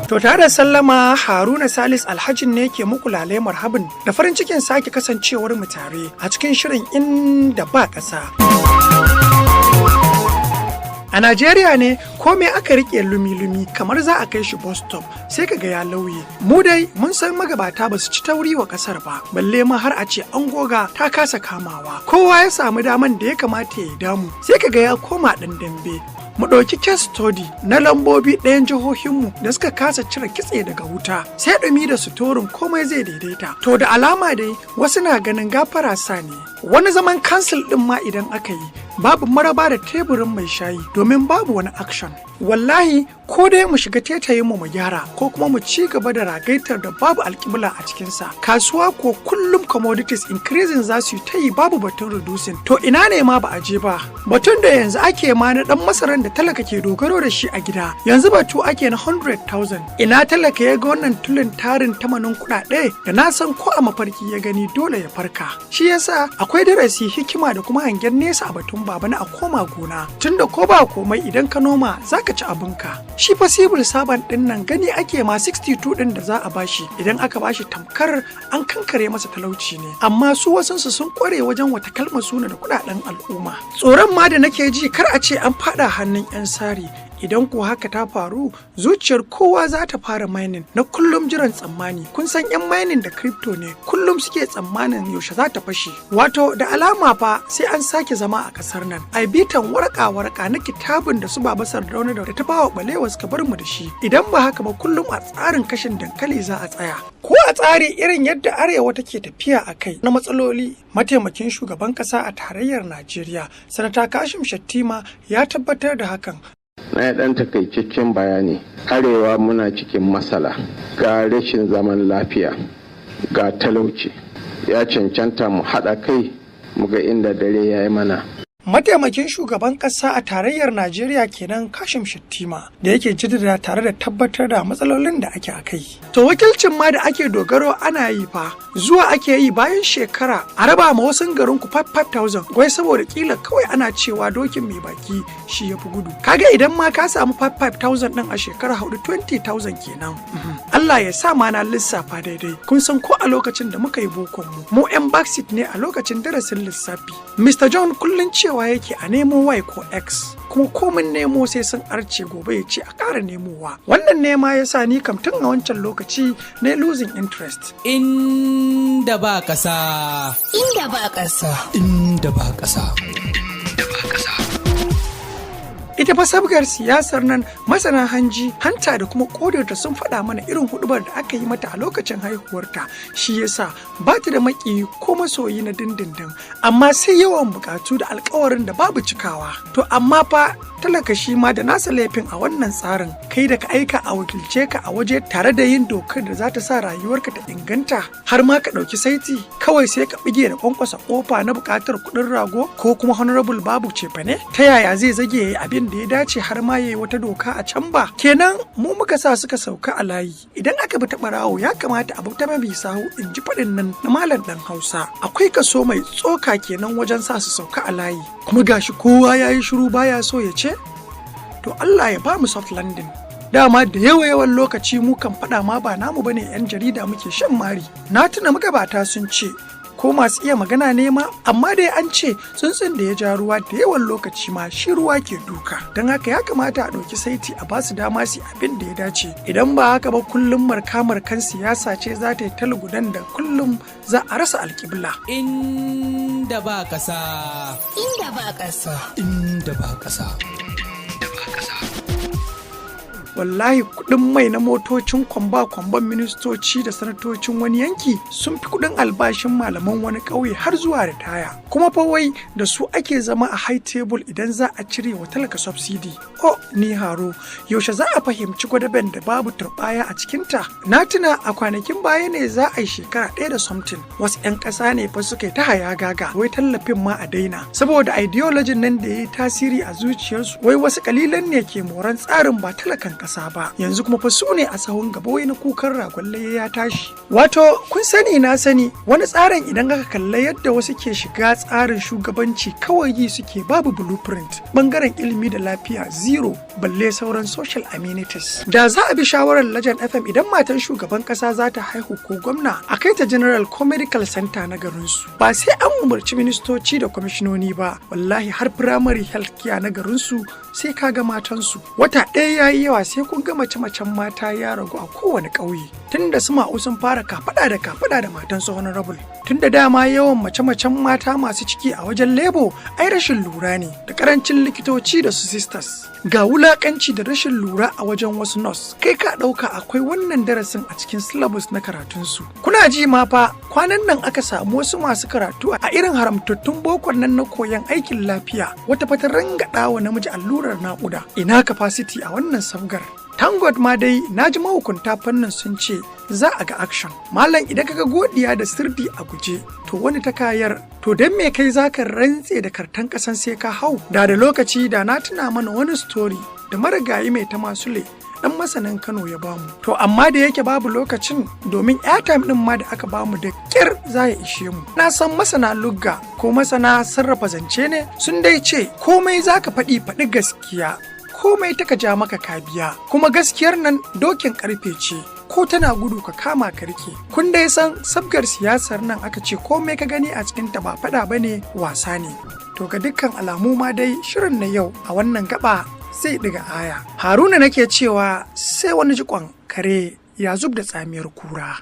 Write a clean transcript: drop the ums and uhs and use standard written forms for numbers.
To, tare da sallama, Haruna Salis Alhajin ne ke muku lale marhabin da farin cikin sake kasancewar mu tare a cikin shirin Inda Ba Ƙasa. A Najeriya ne ko me aka rike lumi-lumi kamar za a kai shi bus stop, sai ka ga ya lauye. Mu dai mun san magabata ba su ci tauri wa kasar ba, balle ma har a ce an goga ta kasa kamawa. Kowa ya samu daman da ya kamata ya damu, sai ka ga ya koma ɗan dambe. Mu ɗauki case study na lambobi ɗayan jihohinmu da suka kasa cire kitse daga wuta, sai ɗumi da sutorin komai zai daidaita. To, da alama dai wasu na ganin gafara sa ne. Wani zaman council ɗin ma idan aka yi, babu maraba da teburin mai shayi domin babu wani action. Wallahi ko dai mu shiga tetayin mu mu gyara, ko kuma mu ci gaba da ragaitar da babu alƙibla a cikinsa. Kasuwa ko kullum commodities increasing za su yi ta yi, babu batun reducing. To, ina ne ma ba a je ba? Batun da yanzu ake ma na dan masaran da talaka ke dogaro da shi a gida, yanzu batu ake na 100,000. Ina talaka ya ga wannan tulin tarin tamanin kuɗaɗe da na san ko a mafarki ya gani dole ya farka? Shi yasa akwai darasi, hikima da kuma hangen nesa a batun Baba na a koma gona, tunda ko ba komai idan ka noma zaka ci abinka. Shi fa civil servant din nan gani ake ma 62 din da za a bashi, idan aka bashi tamkar an kankare masa talauci ne, amma su wasansu sun kware wajen wata kalmar suna da kudaden al'umma. Tsoron ma da nake ji, kar a ce an fada hannun 'yan sari. Idan ko haka ta faru, zuciyar kowa za ta fara mining na kullum jiran tsammani. Kun san 'yan mining da crypto ne kullum suke tsammanin yaushe za ta fashe. Wato da alama fa sai an sake zama a kasar nan ai bitan waraka waraka na kitabun da su Baba Sardauna da Tafawa Balewa suka bar mu da shi. Idan ba haka ba, kullum a tsarin kashin dankali za a tsaya, ko a tsari irin yadda Arewa take tafiya a kai na matsaloli. Mataimakin shugaban kasa a tarayyar Najeriya, Sanata Kashim Shettima, ya tabbatar da hakan. Na yi ɗan takaitaccen bayani. Arewa muna cikin matsala, ga rashin zaman lafiya, ga talauci. Ya cancanta mu haɗa kai mu ga inda dare ya yi mana. Mataimakin shugaban kasa a tarayyar Najeriya kenan, Kashim Shettima, da yake jaddada tare da tabbatar da matsalolin da ake a kai. To, wakilcin ma da ake dogaro ana yi fa, zuwa ake yi bayan shekara a raba ma wasu garin ku 5,000, wai saboda kila kawai ana cewa dokin mai baki shi ya fi gudu. Kaga idan ma ka samu 5,000 din a shekara 4, 20,000 kenan. Allah ya sa ma na lissafa daidai. Kun san ko a lokacin da muka yi bokon mu, mu 'yan backseat ne a lokacin darasin lissafi. Mr. John kullum cewa yake a nemo Y ko X, kuma komin nemo sai sun arce, gobe ya ce a ƙara nemowa. Wannan nema ya sa ni kam tun a wancan lokaci na losing interest. Inda ba ƙasa. Inda ba ƙasa. Inda ba ƙasa. Inda ba ƙasa. Ita fa sabgar siyasar nan, masana hanji, hanta da kuma kodarta sun faɗa mana irin hudubar da aka yi mata a lokacin haihuwarta. Shi yasa ba ta da maƙiyi ko masoyi na dindindin, amma sai yawan bukatu da alkawarin da babu cikawa. To, amma fa talaka shi ma da nasa laifin a wannan tsarin. Kai da ka aika a wakilce ka a waje tare da yin dokar da za ta sa rayuwarka ta inganta, har ma ka ɗauki saiti, kawai sai ka bige da kwankwasa kofa na buƙatar kuɗin rago ko kuma honorable babu cefane. Ta yaya zai zage yayi abin da ya dace har ma yayi wata doka a can ba? Kenan mu muka sa suka sauka a layi. Idan aka bi ta ɓarawo, ya kamata a bi ta mabi sahu, in ji faɗin nan na malam ɗan Hausa. Akwai kaso mai tsoka kenan wajen sa su sauka a layi, kuma gashi kowa ya yi shiru baya so ya ce. To, Allah ya ba mu soft landing. Dama da yawa yawan lokaci mu kan faɗa ma ba namu bane, yan jarida muke shan mari. Na tuna magabata sun ce, ko masu iya magana ne ma, amma dai an ce tsuntsun da ya ja ruwa da yawan lokaci ma shi ruwa ke duka. Don haka ya kamata a ɗauki saiti, a basu dama su abin da ya dace. Idan ba haka ba, kullum marka markan siyasa ce za ta yi talgudan da kullum za a rasa alƙibla. Inda ba ƙasa. Inda ba ƙasa. Inda ba ƙasa. Inda ba ƙasa. Wallahi kudin mai na motocin kwamba kwamban ministoci da sanatocin wani yanki sun fi kudin albashin malaman wani ƙauye har zuwa ritaya. Kuma fa wai da su ake zama a high table idan za a cire wa talaka subsidy. Oh, ni haro, yaushe za a fahimci gwadaben da babu turbaya a cikinta? Na tuna a kwanakin baya ne, za a yi shekara ɗaya da something, wasu 'yan ƙasa ne fa suka yi ta haya gaga wai tallafin ma a daina, saboda ideology nan da ya yi tasiri a zuciyarsu, wai wasu kalilan ne ke moran tsarin ba talakan ƙasa. ƙasa ba. Yanzu kuma fa su ne a sahun gaba wai na kukan ragon layya ya tashi. Wato kun sani na sani, wani tsarin idan aka kalla yadda wasu ke shiga tsarin shugabanci, kawai yi suke babu blueprint. Bangaren ilimi da lafiya zero, balle sauran social amenities. Da za a bi shawarar Legend FM, idan matan shugaban kasa za ta haihu ko gwamna, a kai ta general ko medical center na garinsu. Ba sai an umarci ministoci da kwamishinoni ba, wallahi har primary health care na garinsu sai ka ga matansu. Wata ɗaya ya yi yawa, sai kun ga mace-macen mata ya ragu a kowane ƙauye. Tunda su ma'u sun fara kafaɗa da kafaɗa da matan su honorable. Tunda dama yawan mace-macen mata masu ciki a wajen labour ai rashin lura ne da karancin likitoci da su sisters. Ga wulakanci da rashin lura a wajen wasu nurse, kai ka ɗauka akwai wannan darasin a cikin syllabus na karatunsu. Kuna ji ma fa, kwanan nan aka samu wasu masu karatu a irin haramtattun bokon nan na koyan aikin lafiya, wata fata rangaɗa wa namiji allurar naƙuda. Ina capacity a wannan sabgar? Thank God ma dai na ji mahukunta fannin sun ce za a ga action. Malam, idan kaga godiya da sirdi a guje, to wani ta kayar. To don me kai zaka rantse da kartan kasan sai ka hau? Da da lokaci da na tuna mana wani story da marigayi Mai Tamasule dan masanin Kano ya bamu. To amma da yake babu lokacin, domin airtime din ma da aka bamu da kyar za ya ishe mu. Na san masana lugga ko masana sarrafa zance ne sun dai ce komai zaka faɗi, faɗi gaskiya. Komai taka ja maka ka biya, kuma gaskiyar nan dokin karfe ce, ko tana gudu ka kama ka rike. Kun dai san sabgar siyasar nan, aka ce komai ka gani a cikin ta ba fada bane, wasa ne. To ga dukkan alamu ma dai shirin na yau a wannan gaba zai ɗiga aya. Haruna nake cewa sai wani jikon, kare ya zub da tsamiyar kura.